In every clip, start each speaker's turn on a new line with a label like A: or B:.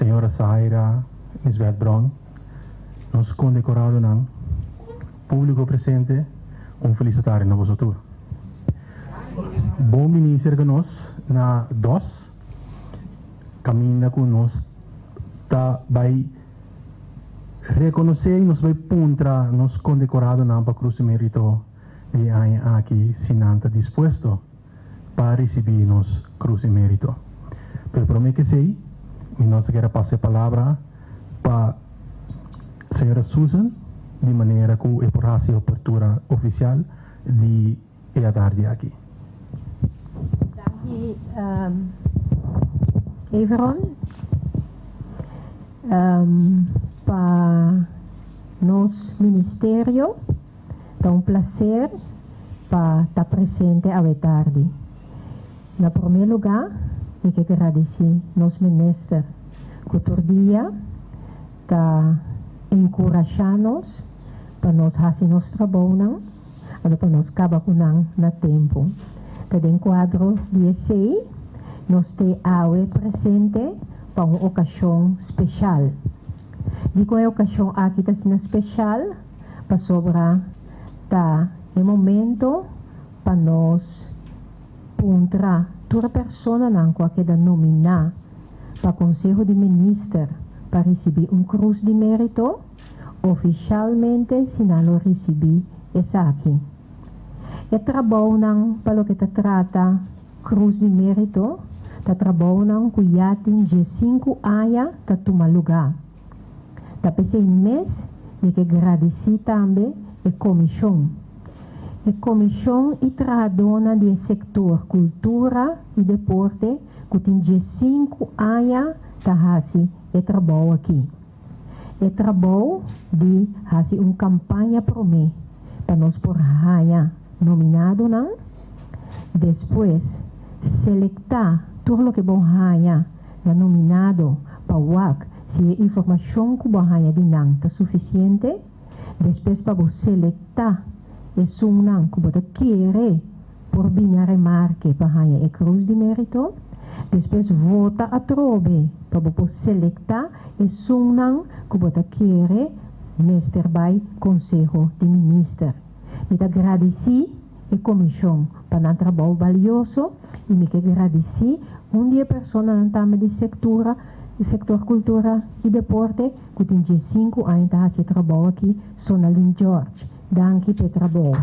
A: Señora Sahaira Nisbet Brown, nos kondekoradonan, públiko presente, un felis atardi na boso tur. Bon bini serka nos na dos kaminda ku nos ta bai rekonosé i nos bai puntra nos kondekoradonan pa Krus di Merito di e aña aki si nan ta dispuesto pa risibí nos Krus di Merito. Pero promé ku esei mi nos ta kere pasa e palabra pa señora Susan di manera ku e por hasi e apertura ofisial di e atardi aki.
B: Danki Everon pa nos ministerio ta un placer pa ta presente awe tardi. Na prome luga mi ke gradisi nos minister ku tur dia ta enkurashá nos pa nos hasi nos trabounan, anto pa nos kaba ku nan na tempu. Ta den kuadro di esei nos te awe presente pa un okashon speshal. Dikon e okashon aki ta asina speshal? Pasobra ta e momento pa nos puntra tur e personanan ku a keda nominá pa Konseho di Minister pa risibí un Krus di Mérito, ofishalmente si nan lo risibí esaki. E trabounan pa loke ta trata Krus di Mérito ta trabounan ku ya tin diesinku aña ta tuma lugá. Ta p'esei mes mi ke gradisí tambe e komishon. E komishon i trahadónan di e sektor kultura i deporte ku tin diesinku aña ta hasi e trabou aki. E trabou di hasi un kampaña promé pa nos por haña nominadonan, despues selektá tur loke bo haña na nominado pa wak si e informashon ku bo a haña di nan ta sufisiente, despues pa bo selektá esunnan ku bo ta kere por bini a remarke pa haña e Krus di Mérito, despues vota atrobe pa bo por selektá esunnan ku bo ta kere mester bai Konseho di Minister. Mi ta gradisí e komishon pa nan trabou balioso i mi ke gradisí un di e personanan tambe di sektura sektor kultura i deporte ku tin diesinku aña ta hasi e trabou aki, Sonalyn George. Danki p'e trabou.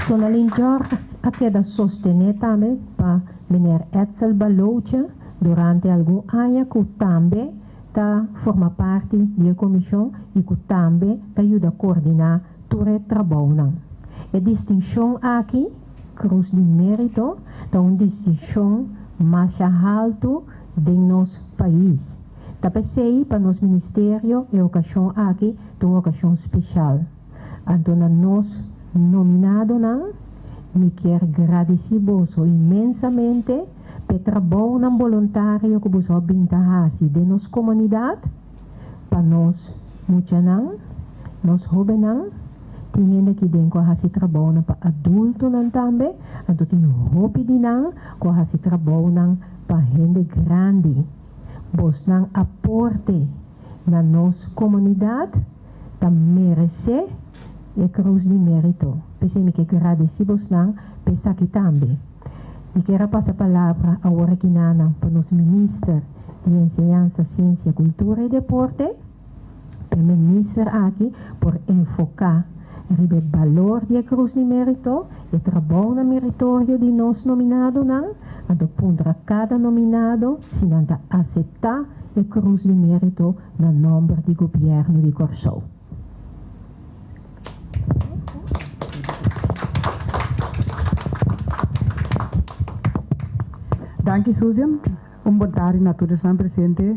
B: Sonalyn George a keda sostené tambe pa meneer Edsel Balootje durante algun aña ku tambe ta forma parti di e komishon i ku tambe ta yuda koordiná tur e trabounan. E distinshon aki, Krus di Mérito, ta un distinshon masha haltu den nos pais. Ta p'esei pa nos ministerio e okashon aki ta un okashon speshal. Anto na nos nominadonan mi kier gradisí boso inmensamente p'e trabounan boluntario ku boso a bin ta hasi den nos komunidat pa nos muchanan, nos hóbennan. Tin hende aki den ku a hasi trabounan pa adultonan tambe, anto tin hopi di nan ku a hasi trabounan pa hende grandi. Bosnan aporte na nos komunidat ta meresé e Krus di Mérito. P'esei mi ke gradisí bosnan pa esaki tambe. Mi kier a pasa palabra awor aki nanan pa nos Minister di Enseñansa, Siensia, Kultura i Deporte. Pa e minister aki por enfoká riba e balor di e Krus di Mérito, e trabounan meritorio di nos nominadonan, anto puntra kada nominado si nan ta aseptá e Krus di Mérito na nòmber di Gobièrnu di Kòrsou.
C: Danki Susan. Un bon tardi na tur esnan presente.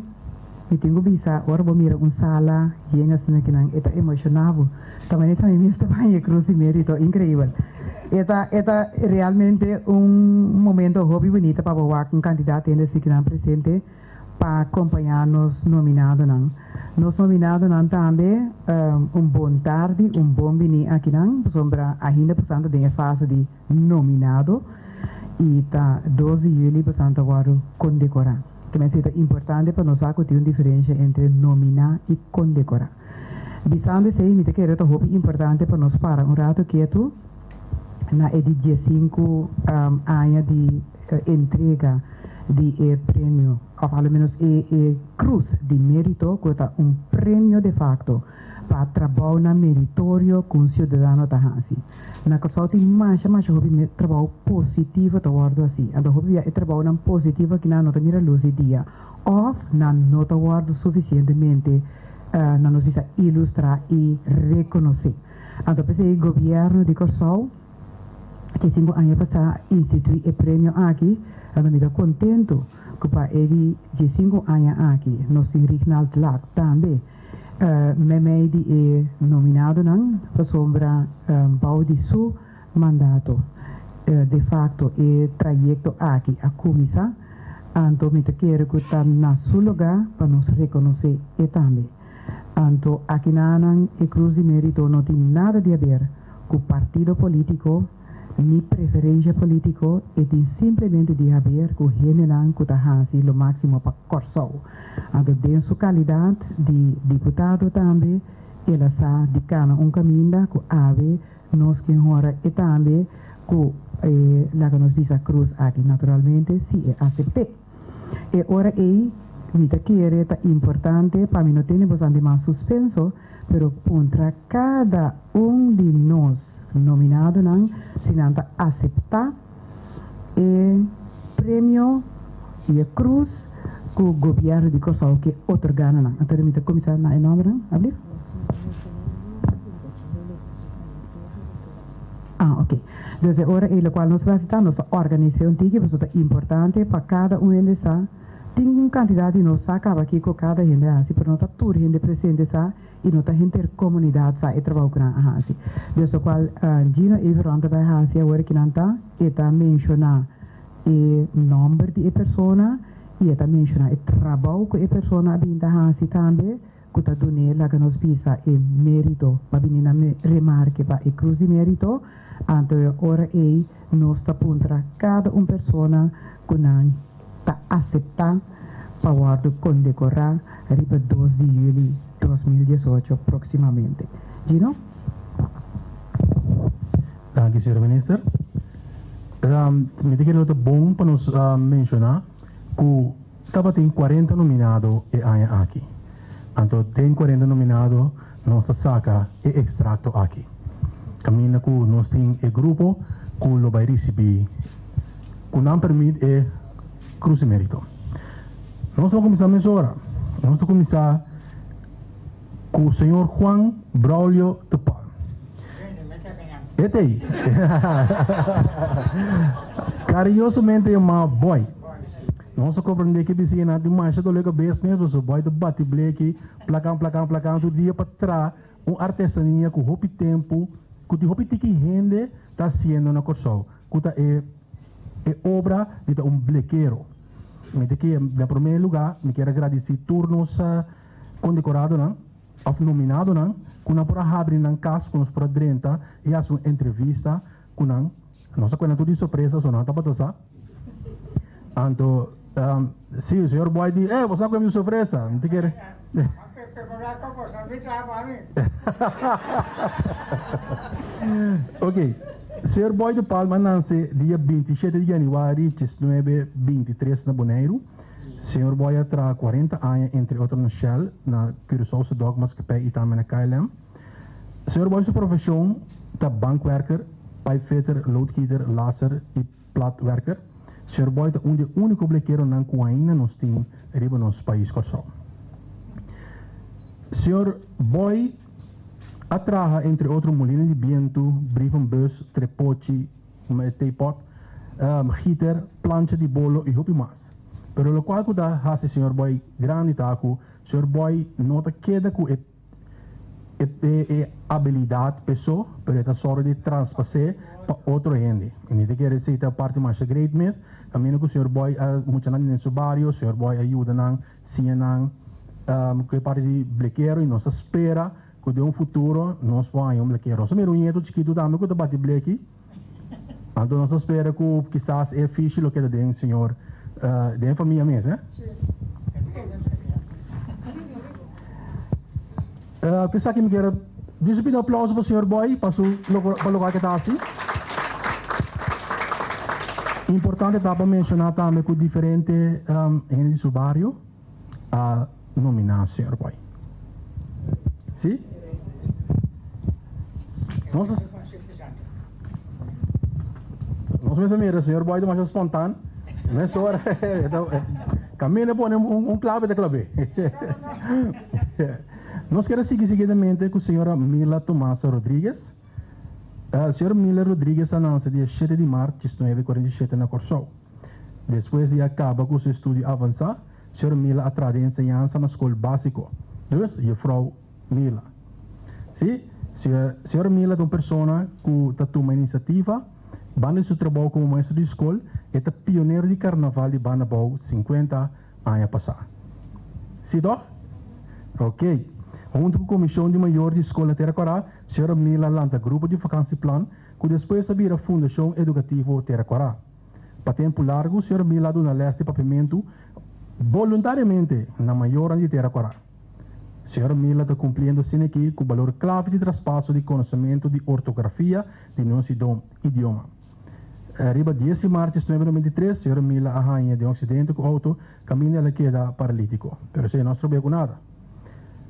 C: Mi tin ku bisa ora bo mira un sala yen asina kinan e ta emoshoná bo. Ta manera ta mi mes ta baña e Krus di Mérito. Inkreibel. E ta e ta realmente un momento hopi bunita pa bo wak un kantidat hende asina kinan presente pa kompañá nos nominadonan. Nos nominadonan tambe un bon tardi, un bon bini akinan pasobra ainda pasando den e fase di nominado. I ta 2 di yüli boso ta wòrdu kondekorá. Ke men ta importante pa nos sa ku tin un diferensia entre nominá i kondekorá. Bisando esei, mi ta kere ta hopi importante pa nos para un ratu ketu na e di 15 aña di entrega di e premio, òf a lo ménos e Krus di Mérito, ku ta un premio de facto pa trabounan meritorio ku un siudadano ta hasi. Na Kòrsou tin masha masha hopi trabou positivo ta wòrdu hasí. Anto hopi bia e trabounan positivo akinan no ta mira lus di dia òf nan no ta wòrdu sufisientemente, nan nos bisa, ilustrá i rekonosé. Anto p'esei gobièrnu di Kòrsou 15 aña pasá a instituí e premio aki. Anto mi ta kontentu ku pa e di 15 aña aki nos tin Rignald Lak tambe meimei di e nominadonan, pasobra bou di su mandato de facto e trayekto aki a kuminsá. Anto mi ta kere ku ta na su lugá pa nos rekonosé e tambe. Anto akinanan e Krus di Mérito no tin nada di haber ku partido polítiko ni preferensha polítiko, e tin simplemente di haber ku hendenan ku ta hasi lo máksimo pa Kòrsou. Anto den su kalidat di diputado tambe el a sa di kana un kaminda ku awe nos ke hora e tambe ku e laga nos bisa krus aki, naturalmente si e asept'é. E ora ei mi ta kere ta importante pa mi no tene bosnan mas suspenso, pero puntra kada un di nos nominadonan si nan ta aseptá e premio i e krus ku gobièrnu di Kòrsou ke otorgá na nan. Anto mi ta kuminsá na e nòmbernan, alblief? Ah, ok. Dus e ora ei lokual nos ta hasi ta nos ta organis'é un tiki pasobra ta importante pa kada un hende sa. Tin un kantidat di nos sa kaba kiko kada hende a hasi, pero no ta tur hende presente sa i no ta henter komunidat sa e trabou ku nan a hasi. Dus lokual Gino Everon ta bai hasi awor ki nan ta, e ta menshoná e nòmber di e persona i e ta menshoná e trabou ku e persona a bin ta hasi tambe, ku ta dun'é, laga nos bisa, e mérito pa bini na remarke pa e Krus di Mérito. Anto e ora ei nos ta puntra kada un persona ku nan ta aseptá pa wòrdu kondekorá riba 2 di yüli 2018 próksimamente. Gino?
A: Danki, señor Minister. Mi ta kere lo ta bon pa nos menshoná ku tabatin 40 nominado e aña aki. Anto den 40 nominado nos ta saka e ekstrakto aki. Kaminda ku nos tin e grupo ku lo bai risibí ku nan permit e Krus di Mérito. Nos ta kuminsá mesora. Nos ta kuminsá ku señor Juan Braulio de Palm. E ta ei. Kariñosamente yamá Boy. Nos a komprendé ke bisiñanan tin masha doló kabes mes pasobra Boy ta bati bleki plakan plakan plakan tur dia pa traha un artesania ku hopi tempu ku tin hopi tiki hende ta hasiendo na Kòrsou ku ta e e obra di ta un blekero. Mi ta ke na promé lugá mi kier a gradisí tur nos kondekoradonan òf nominadonan ku nan por a habri nan kas ku nos por a drenta i hasi un entrevista ku nan. Nos a kuenta tur di sorpresa so nan tabata sa. Anto si señor Boy di, eh, bo sa ku mi sorpresa. Mi ta kere. Ok, señor Boy de Palma a nanse dia 27 di januari 1923 na Boneiru. Señor Boy a traha 40 aña entre otro na Shell, na Curaçaose Dok Maatschappij i tambe na KLM. Señor Boy su profeshon ta bankwerker, pipefitter, loodgieter, lasser i platwerker. Señor Boy ta un di e úniko blekeronan ku ainda nos tin riba nos pais Kòrsou. Señor Boy a traha entre otro molina di bientu, brievenbus, trepochi, theepot, gieter, plancha di bolo i hopi mas. Pero lokual ku ta hasi señor Boy grandi ta ku señor Boy no ta keda ku e e abilidat p'e so, pero e ta sòru di traspas'é pa otro hende. I mi ta kere esei ta parti masha great mes. Kaminda ku señor Boy a muchanan den su bario, señor Boy a yuda nan, siña nan ku e parti di blekero i nos ta spera ku den un futuro nos por haña un blekero. Nos a mira un ñeto chikitu tambe ku ta bati bleki. Anto nos ta spera ku kisas e fishi lo keda den señor, den e famia mes, eh? Ku esaki mi kier djis pidi un aplauso pa señor Boy pa su pa lokual ke ta hasi. Importante ta pa menshoná tambe ku diferente hende di su bario a nominá señor Boy. Si? Nos Nos mester mira señor Boy ta masha spontan. Mesora kaminda pone un clave ta clave. Nos kier a sigui siguientemente ku señora Mila Tomasa Rodriguez. Señora Mila Rodriguez a nanse dia shete di mart diesnuebe kuarenta i shete na Kòrsou. Despues di a kaba ku su estudio avansá, señora Mila a traha den enseñansa na skol básiko. Dus, jefrou Mila. Sí, señora Mila ta un persona ku ta tuma inisiativa. Banda di su trabou komo maestro di skol, e ta pionero di karnaval di Banda Bou sinkuenta aña pasá. Sí tòg? Oké. Huntu ku komishon di mayor di skol na Tera Kòrá, señora Mila a lanta grupo di vakansieplan ku despues a bira Fundashon Edukativo Tera Kòrá. Pa tempu largu, señora Mila a duna lès di papiamentu boluntariamente na mayornan di Tera Kòrá. Señora Mila ta kumpliendo asina aki ku balor klave di traspaso di konosementu di ortografia di nos idioma. Riba dies di mart 1993, señora Mila a haña den un aksidente ku outo kaminda el a keda paralítiko. Pero esei no a strob'é ku nada.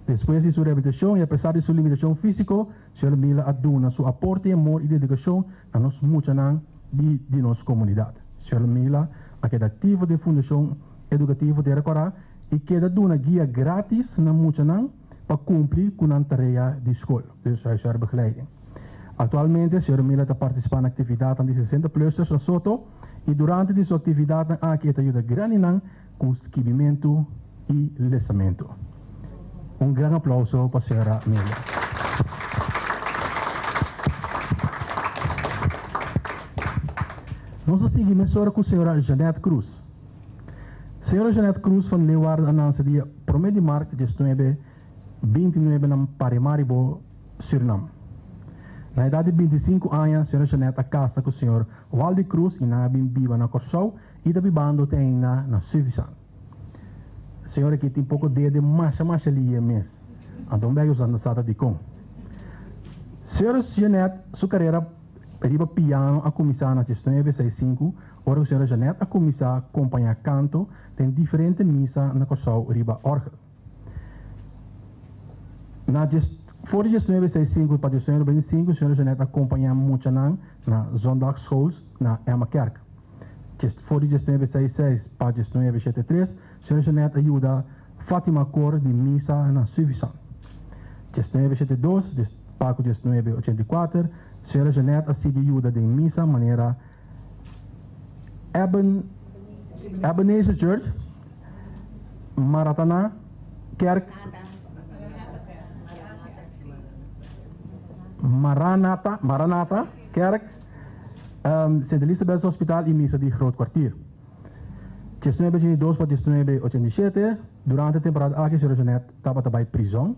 A: Despues di su rehabilitashon i apesar di su limitashon físiko, señora Mila a duna su aporte i amor i dedikashon na nos muchanan di di nos komunidat. Señora Mila a keda aktivo den Fundashon Edukativo Tera Kòrá i keda duna guia grátis na muchanan pa kumpli ku nan tarea di skol, dus huiswerkbegeleiding. Aktualmente señor Mila ta partisipá na aktividatnan di sesenta plussers na Soto i durante di su aktividatnan aki e ta yuda grandinan ku skibimentu i lesamentu. Un gran aplauso pa señora Mila. Nos ta sigui mesora ku señora Jeanette Cruz. Señora Jeanette Cruz van Leeuwarden a nanse dia prome di mart diesnuebe bintinuebe na Paramaribo, Surinam. Na edat di bintisinku aña señora Jeanette a kasa ku señor Waldy Cruz i nan a bin biba na Kòrsou i ta bibando te ainda na Suffisant. Señora aki tin poko dede masha masha liye mes, anto un bèk usando sa ta dikon. Señora Jeanette su karera riba piano a kuminsá na diesnuebe seis sinku ora ku señora Jeanette a kuminsá kompañá kanto den diferente misa na Kòrsou riba òrgel. Na djes, for di diesnuebe seis sinku pa diesnuebe nobenta i sinku señora Jeanette a kompañá muchanan na zondagsschool na Emmakerk. Djes, for di diesnuebe seis seis pa diesnuebe shete tres señora Jeanette a yuda Fatima Kor di misa na Suffisant. Diesnuebe shete dos djes pa ku diesnuebe ochenta i kuater señora Jeanette a sigui yuda den misa manera Eben, Ebenezer Church, Maratana Kerk, Maranatha, Maranatha Kerk, um, Sint Elisabeth Hospital y misa di Groot Kwartier. 1982 pa 1987, durante e temporada aki Sra. Jeanette tabata bai prizon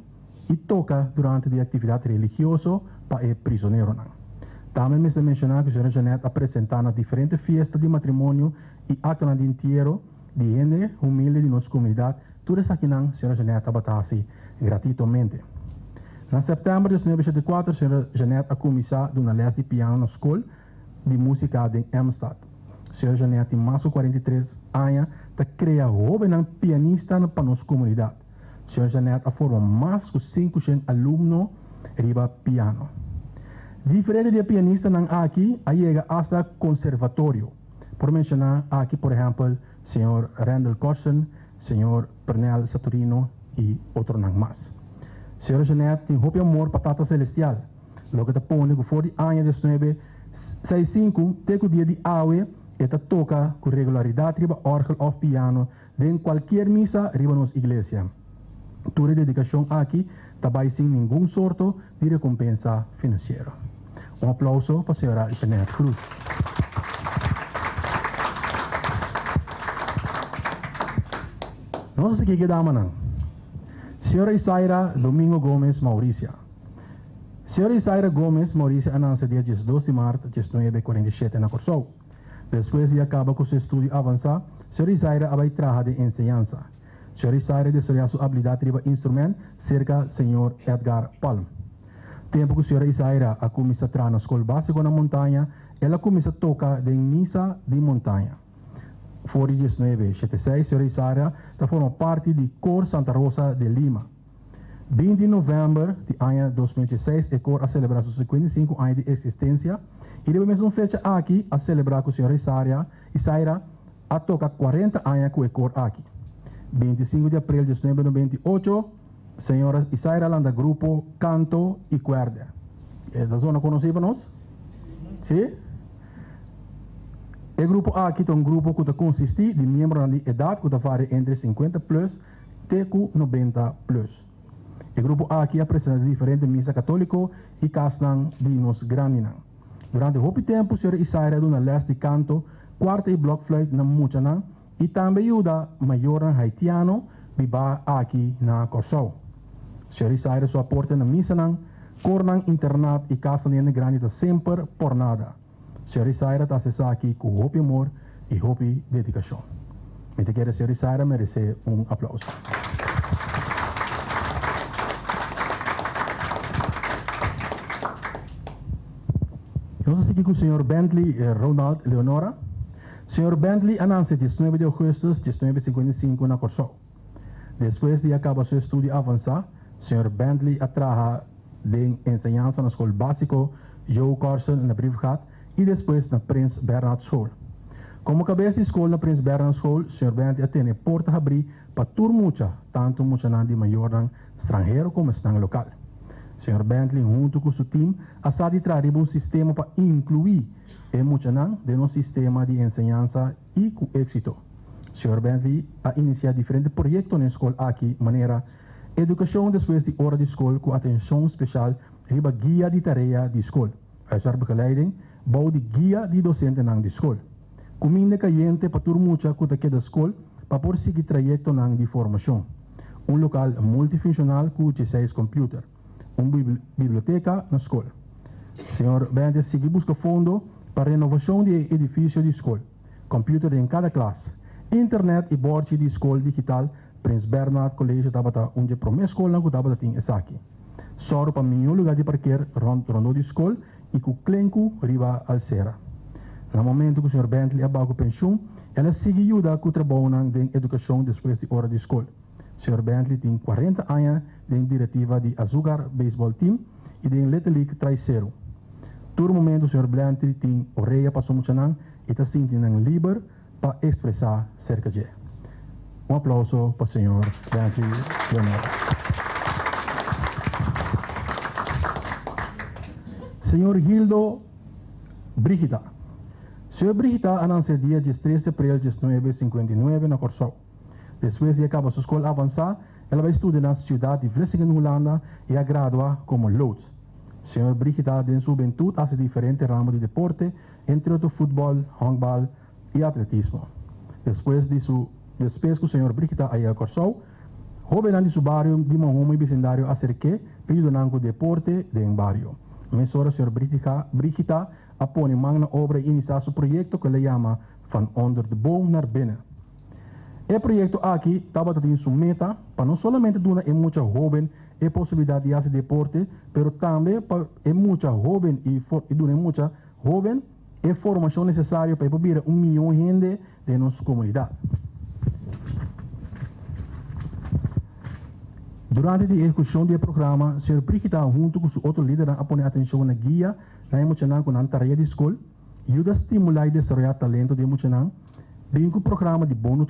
A: y toca durante di actividad religioso pa e prizoneronan. Tambe mester menciona cu Sra. Jeanette a presenta na diferente fiesta di matrimonio y actonan di entiero di hende humilde di nos comunidad, tur esakinan Sra. Jeanette tabata haci gratitomente. Na september 1984 Sra. Jeanette a cuminsa duna les di piano na scol di musica den Emstad. Sra. Jeanette tin mas cu 43 aña ta crea hobennan pianista pa nos comunidad. Señor Jeanette a forma mas ku sinkushen alumno riba piano. Diferente di e pianistanan aki a yega asta konservatorio. Por menshoná aki por ehèmpel señor Randall Corsen, señor Pernell Saturino i otronan mas. Señora Jeanette tin hopi amor pa Tata Selestial, loke ta pone ku for di aña diesnuebe seis sinku te ku dia di awe e ta toka ku regularidat riba òrgel òf piano Den cualkier misa riba nos iglesia. Tur e dedicacion aki ta bay sin ningun sorto di recompensa financiero. Un aplauso pa señora Jeanette Cruz. Nos a sigui cu e damanan. Señora Isaira Domingo Gomez Mauricia. Señora Isaira Gomes Mauricia a nanse dia 12 di mart 1947 na Kòrsou. Despues di a kaba ku su estudio avansá, señora Isaira a bai traha den enseñansa. Señora Isaira a desaroyá su abilidat riba instrument serka señor Edgar Palm. Tempu ku señora Isaira a kuminsá traha na skol básiko na Montaña, el a kuminsá toka den misa di Montaña. For di 1976 señora Isaira ta forma parti di Kor Santa Rosa de Lima. 20 di novèmber di aña 2016 e kor a selebrá su 55 aña di eksistensia i riba e mesun fecha aki a selebrá ku señora Isaria Isaira a toka 40 aña ku e kor aki. 25 di aprel 1998 señora Isaira a lanta grupo Kanto i Kuèrdè. E ta zona konosí pa nos? Sí? E grupo aki ta un grupo ku ta konsistí di miembronan di edat ku ta varia entre 50 plus te ku 90 plus. E grupo aki a presenta den diferente misa katóliko i kasnan di nos grandinan. Durante hopi tempu señora Isaira a duna lès di kanto, kuarta i blòkfluit na muchanan i tambe yuda mayornan haitiano bibá aki na Kòrsou. Señora Isaira su aporte na misanan, kornan, internat i kasnan di hende grandi ta semper por nada. Señor Isaira ta hasi esaki ku hopi amor i hopi dedikashon. Mi ta kere Señor Isaira meresé un aplauso. Nos a sigui ku Señor Bentley Ronald Leonora. Señor Bentley a nanse 19 di ougùstùs 1955 na Kòrsou. Despues di a kaba su estudio avansá, Señor Bentley a traha den enseñansa na skol básiko Joe Corsen na Brievengat i despues na Prins Bernhard School. Komo kabes di skol na Prins Bernhard School, Señor Bentley a tene porta habrí pa tur mucha, tantu muchanan di mayornan stranhero komo esnan lokal. Señor Bentley huntu ku su tim a sa di traha riba un sistema pa inkluí e muchanan den nos sistema di enseñansa i ku éksito. Señor Bentley a inisiá diferente proyekto na e skol aki manera Edukashon despues di ora di skol ku atenshon speshal riba guia di tarea di skol, huiswerkbegeleiding, bou di guia di dosentenan di skol. Kuminda kayente pa tur mucha ku ta keda skol pa por sigui trayektonan di formashon. Un lokal multifunshonal ku 16 kompiuter. Un biblioteka na skol. Señor Bentley a sigui buska fondo pa renovashon di e edifisio di skol, kompiuter den kada klas, internet i bòrchi di skol digital. Prins Bernhard College tabata un dje promé skolnan ku tabata tin esaki. Sòru pa mihó lugá di parker rònt rondó di skol i ku klenku riba alsera. Na momentu ku señor Bentley a baha ku penshun, el a sigui yuda ku trabounan den edukashon despues di ora di skol. Señor Bentley tin 40 aña den direktiva di Azucar Baseball Team i den Little League Traiseru. Tur momentu señor Bentley tin orea pa su muchanan i ta sinti nan liber pa ekspresá serka dje. Un aplauso pa señor Bentley Leonora. Señor Gildo Brigita. Señor Brigita a nanse dia 13 di aprel 1959 na Kòrsou. Despues di a kaba su skol avansá, el a bai studia na siudat di Vlissingen, Hulanda i a gradua komo loods. Señor Brigita den su hubentut a hasi diferente ramo di deporte, entre otro futbòl, hònkbal i atletismo. Despues di su despues ku señor Brigita a yega Kòrsou, hóbennan di su bario di Mohomo i bisindario a aserk'é pa yuda nan ku deporte den bario. Mesora señor Brigita a pone man na obra i inisá su proyekto ku el a yama Van onder de boom naar binnen. E proyekto aki tabata tin su meta pa no solamente duna e mucha hóben e posibilidat di hasi deporte, pero tambe pa e mucha hóben i duna e mucha hóben e formashon nesesario pa e por bira un mihó hende den nos komunidat. Durante di ehekushon di e programa, señor Brigita huntu ku su otro lidernan a pone atenshon na guia na e muchanan ku nan tarea di skol, yuda stimulá i desaroyá talento di e muchanan, bin ku programa di bon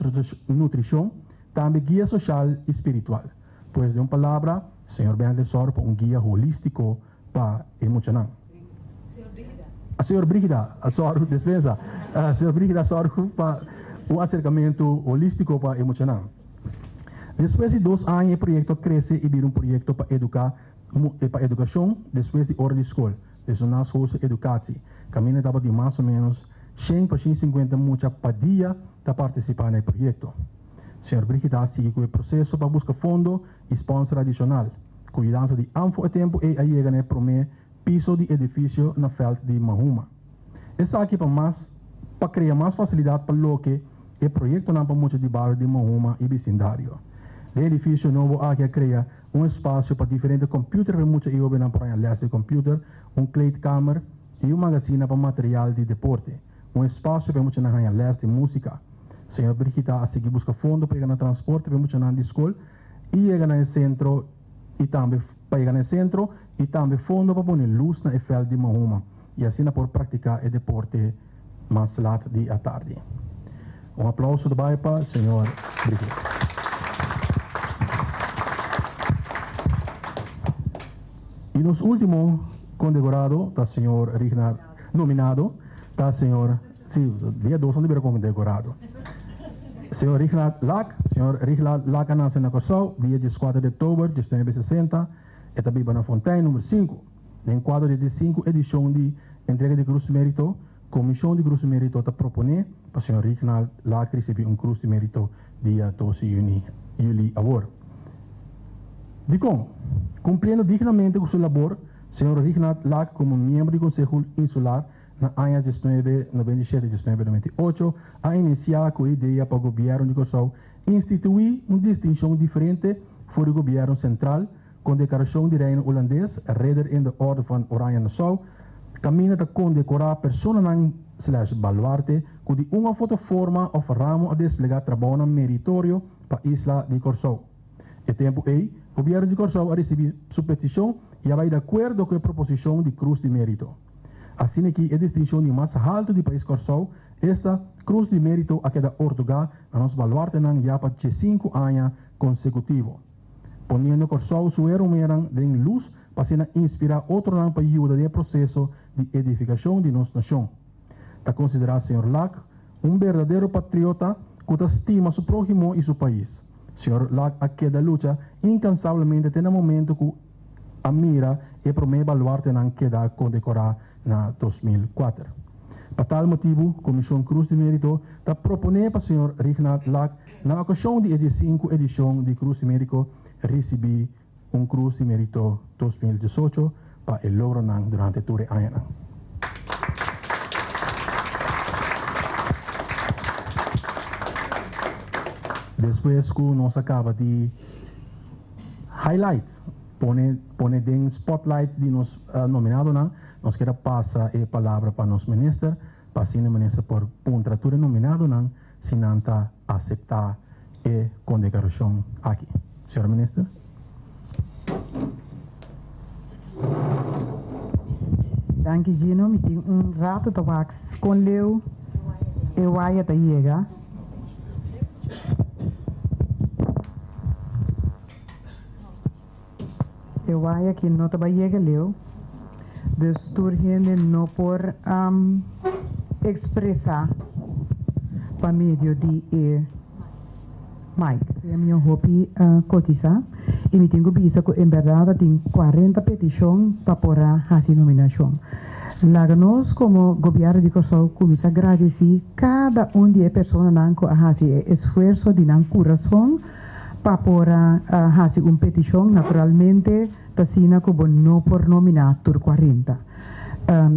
A: nutrishon, tambe guia soshal i spiritual. Pues den un palabra, señor Bentley sòru pa un guia holístiko pa e muchanan. Señor Brigida a sòru, despensa, señor Brigida a sòru pa un aserkamentu holístiko pa e muchanan. Despues di 2 aña e proyekto a krese i bira un proyekto pa eduká pa edukashon despues di ora di skol, dus un naschoolse educatie, kaminda tabatin mas o ménos 100 pa 150 mucha pa dia ta partisipá na e proyekto. Señor Brigida a sigui ku e proseso pa buska fondo i spònser adishonal. Ku yudansa di ANFO e tempu ei a yega na e promé piso di edifisio na vèlt di Mahuma. Esaki pa mas pa krea mas fasilidat pa loke e proyektonan pa mucha di bario di Mahuma i bisindario. Den e edifisio nobo aki a krea un espasio pa diferente kòmpiuter pa e mucha i hóbennan por haña lès di kòmpiuter, un kleedkamer i un magasina pa material di deporte, un espasio pa e muchanan haña lès di músika. Señor Brigita a sigui buska fondo pa yega na transporte pa e muchanan di skol i yega na e sentro i tambe pa yega na e sentro i tambe fondo pa pone lus na e vèlt di Mahuma i asina por praktiká e deporte mas lat di atardi. Un aplauso ta bai pa señor Brigita. I nos último kondekorado ta señor Rignard, nominado ta señor, sí, dia dos nan ta bira kondekorado. Señor Rignard Lak, señor Rignard Lak a nase na Kòrsou dia dieskuater di òktober diesnuebe sesenta, e ta biba na Fontein number sinku. Den kuadro di e diesinku edishon di entrega di Krus Mérito, Komishon di Krus Mérito ta proponé pa señor Rignald Lak risibí un Krus di Mérito dia dos di yüni, yüli awor. Dikon? Kumpliendo dignamente ku su labor, señor Rignald Lak komo miembro di Konseho Insular na aña 1997 i 1998 a inisiá ku e idea pa gobièrnu di Kòrsou instituí un distinshon diferente for di gobièrnu sentral Kondekarashon di Reino Hulandes, Ridder in de Orde van Oranje Nassau, kaminda ta kondekorá personanan slash baluarte ku di un òf otro forma òf ramo a desplegá trabounan meritorio pa isla di Kòrsou. E tempu ei, Gobièrnu di Kòrsou a risibí su petishon i a bai di akuerdo ku e proposishon di Krus di Mérito. Asina ki e distinshon di mas haltu di pais Kòrsou, esta Krus di Mérito a keda ortogá na nos baluartenan ya pa diesinku aña konsekutivo. Poniendo Kòrsou su heromenan den lus pa asina inspirá otronan pa yuda den e proseso di edifikashon di nos nashon. Ta konsiderá señor Lak un berdadero patriota ku ta stima su próhimo i su pais. Señor Lak a keda lucha inkansablemente te na momento ku a mira e promé baluartenan keda kondekorá na 2004. Pa tal motibu Komishon Krus di Mérito ta proponé pa señor Rignald Lak na okashon di e diesinku edishon di Krus di Mériko risibí un Krus di Mérito 2018 pa e logronan durante tur e añanan. Despues ku nos a kaba di highlight, pone pone den spotlight di nos nominadonan, nos kier a pasa e palabra pa nos minister, pa asina minister por puntra tur e nominadonan si nan ta aseptá e kondekarashon aki. Señora Minister.
C: Danki Gino, mi tin un rato ta wak kon leu e waya ta yega. E waya aki no ta bai yega leu, dus tur hende no por expresa pa medio di e mic. Premio hopi cotisa y mi tin cu bisa cu en berdad a tin 40 peticion pa por a haci nominacion. Laga nos como Gobierno di Corsou cuminsa gradeci cada un di e personanan cu a haci e esfuerzo di nan curason Pa por a hasi un petishon, naturalmente ta asina ku bo no por nominá tur 40.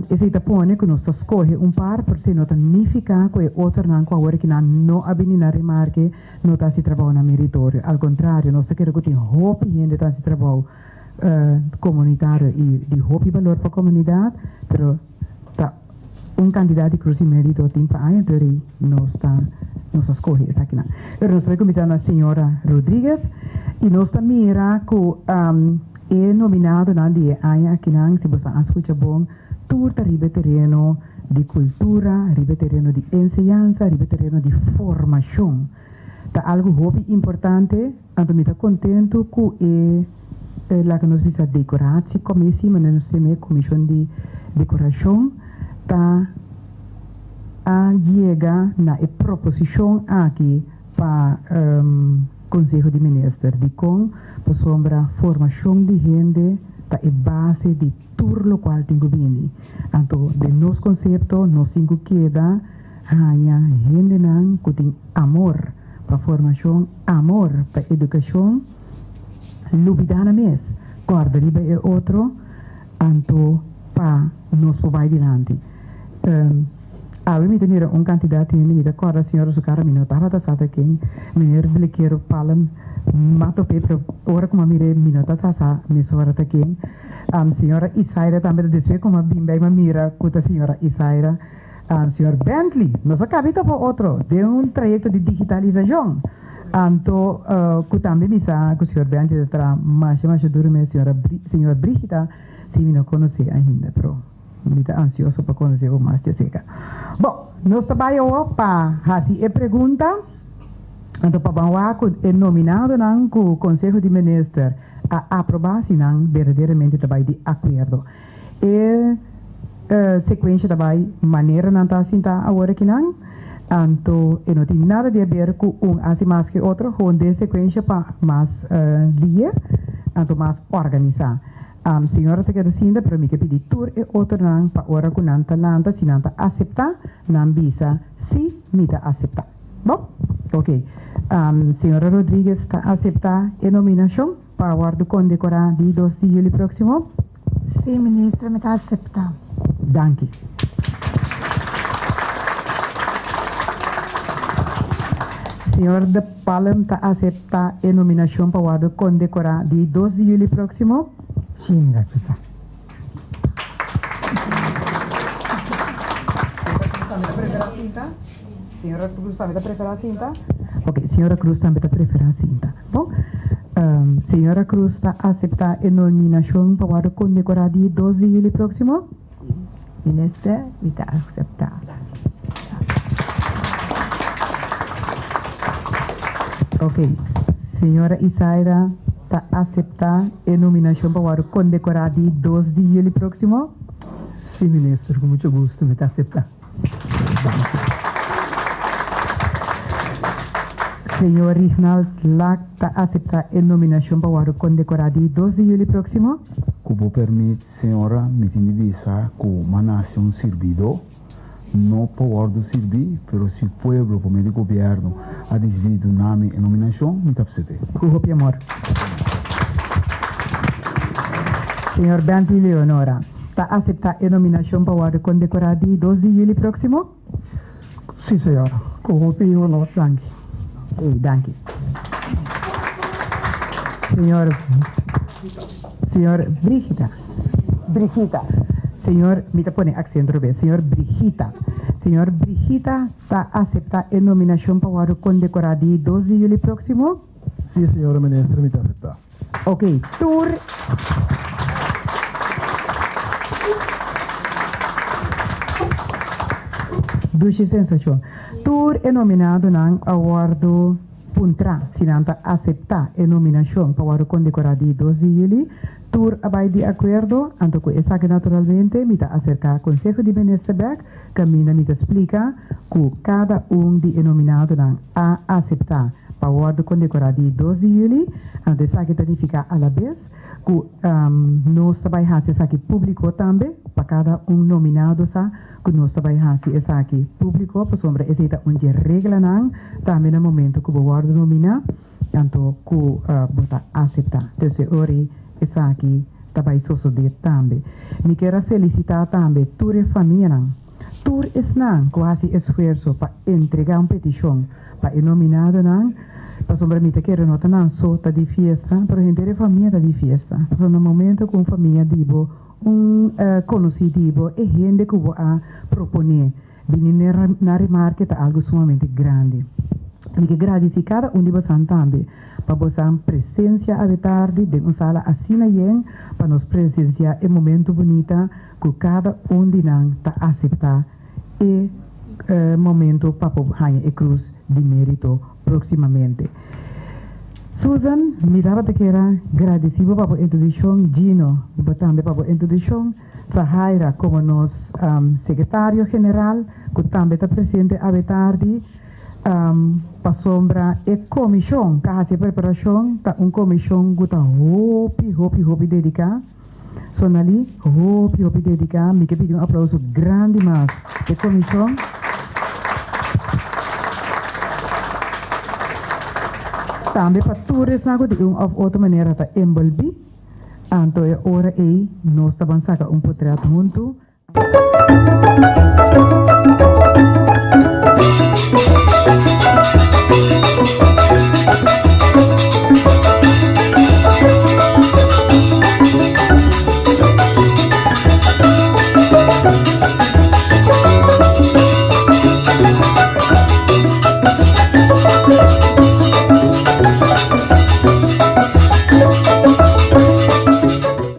C: Esei ta pone ku nos ta skohe un par, pero esei no ta nifiká ku e otronan ku awor kinan no a bini na remarke no ta hasi trabounan meritorio. Al kontrario, nos ta kere ku tin hopi hende ta hasi trabou komunitario i di hopi balor pa komunidat, pero ta un kantidat di krus di mérito tin pa aña tur i nos ta nos a skohe esakinan. Pero nos ta bai kuminsá na señora Rodriguez i nos ta mira ku e nominadonan di e aña akinan, si boso a skucha bon, tur ta riba e tereno di kultura, riba e tereno di enseñansa, riba e tereno di formashon. Ta algu hopi importante, anto mi ta kontentu ku e laga nos bisa dekoratie commissie, manera nos ta yama e komishon di dekorashon, ta a yega na e proposishon aki pa Konseho di Minister. Dikon? Pasobra formashon di hende ta e base di tur lokual tin ku bini. Anto den nos konsepto nos tin ku keda haña hendenan ku tin amor pa formashon, amor pa edukashon, lubidá nan mes. kòrda riba e otro anto pa nos por bai dilanti. Awe mi ta mira un kantidat hende, mi ta kòrda señora su kara, mi no tabata sa ta ken, meneer Blekero Palm m'a top'é pero ora ku m'a mir'é mi no ta sa sa mesora ta ken. Señora Isaira tambe ta despues ku m'a bin bai m'a mira ku ta señora Isaira. Señor Bentley, nos a kabi topa otro den un trayekto di digitalisashon. Anto ku tambe mi sa ku señor Bentley ta traha masha masha duru mes, señora señor Brigita si mi no konosé ainda pero mi ta ansioso pa konosé bo mas djaseca. Bon, nos ta bai awor pa hasi e pregunta anto pa ban wak ku e nominadonan ku Konseho di Minister a aprobá si nan berdaderamente ta bai di akuerdo. E sekuensha ta bai manera nan ta sinta awor akinan, anto e no tin nada di haber ku un hasi mas ke otro, gewoon den sekuensha pa mas lihe, anto mas organisá. Señora ta keda sinta, pero mi ke pidi tur e otronan pa ora ku nan ta lanta, si nan ta aseptá, nan bisa, Sí, mi ta aseptá. Bon? Oke. Señora Rodriguez ta aseptá e nominashon pa wòrdu kondekorá di dos di yüli próksimo?
D: Sí, minister, mi ta aseptá.
C: Danki. Señor De Palm ta aseptá e nominashon pa wòrdu kondekorá di dos di yüli próksimo?
E: Sí, mi ta aseptá.
C: Señora Cruz tambe ta preferá sinta? Ok, señora Cruz tambe ta preferá sinta. Bon, señora Cruz ta aseptá e nominashon pa wòrdu kondekorá di dos di yüli próksimo?
B: Sí, minister, mi ta aseptá.
C: Ok, señora Isaira ta aseptá e nominashon pa wòrdu kondekorá di dos di yüli próksimo?
E: Sí, minister, ku mucho gusto mi ta aseptá.
C: Señor Rignald Lack ta aseptá e nominashon pa wòrdu kondekorá di dos di yüli próksimo.
F: Ku bo permit, señora, mi tin di bisa ku m'a nase un sirbidó, no pa wòrdu sirbí, pero si pueblo por medio di gobièrnu a disidí duna mi e nominashon, mi ta apsept'é.
C: Ku hopi amor. Señor Bentley Leonora. Ta aseptá e nominashon pa wòrdu kondekorá di dos di yüli próksimo?
E: Sí, señora. Ku hopi honor. Danki.
C: Ey, danki. Señor, señor Brigita. Brigita. Señor, mi ta pone aksento robes. Señor Brigita. Señor Brigita ta aseptá e nominashon pa wòrdu kondekorá di dos di yüli próksimo?
G: Sí, señora minister, mi ta aseptá.
C: Ok, tur. Dushi sensashon. Tur e nominadonan a wòrdu puntrá si nan ta aseptá e nominashon pa wòrdu kondekorá di dos di yüli. Tur a bai di akuerdo, anto ku esaki naturalmente mi ta aserká Konseho di Minister bèk kaminda mi ta splika ku kada un di e nominadonan a aseptá pa wòrdu kondekorá di dos di yüli, anto esaki ta nifiká alabes ku nos ta bai hasi esaki públiko tambe pa kada un nominado sa ku nos ta bai hasi esaki públiko pasobra esei ta un dje reglanan tambe na momento ku bo wòrdu nominá anto ku bo ta aseptá. Entonces e ora ei esaki ta bai sosodé tambe. Mi kier a felisitá tambe tur e famianan, tur esnan ku hasi esfuerso pa entregá un petishon pa e nominadonan, pasobra mi ta kere no ta nan so ta di fiesta, pero henter e famia ta di fiesta. Pasobra na momento ku un famia di bo, un konosí di bo, e hende ku bo a proponé bini na remarke ta algu sumamente grandi. Mi ke gradisí kada un di bosan tambe pa bosan presensia awe tardi den un sala asina yen pa nos presensiá e momento bunita ku kada un di nan ta aseptá e momento pa por haña e krus di mérito próksimamente. Susan, mi tabata kera gradisí bo pa bo introdukshon, Gino, bo tambe pa bo introdukshon, Tsahaira komo nos sekretario general ku tambe ta presente awe tardi, pasobra e komishon ku a hasi e preparashon ta un komishon ku ta hopi, hopi, hopi dediká. Sonali, hopi hopi dedica. Mi ke pidi un aplauso grandi mas p'e comishon. Tambe pa tur esnan ku di un of otro manera ta enbolbi. Anto e ora ei nos ta ban saka un potrèt huntu.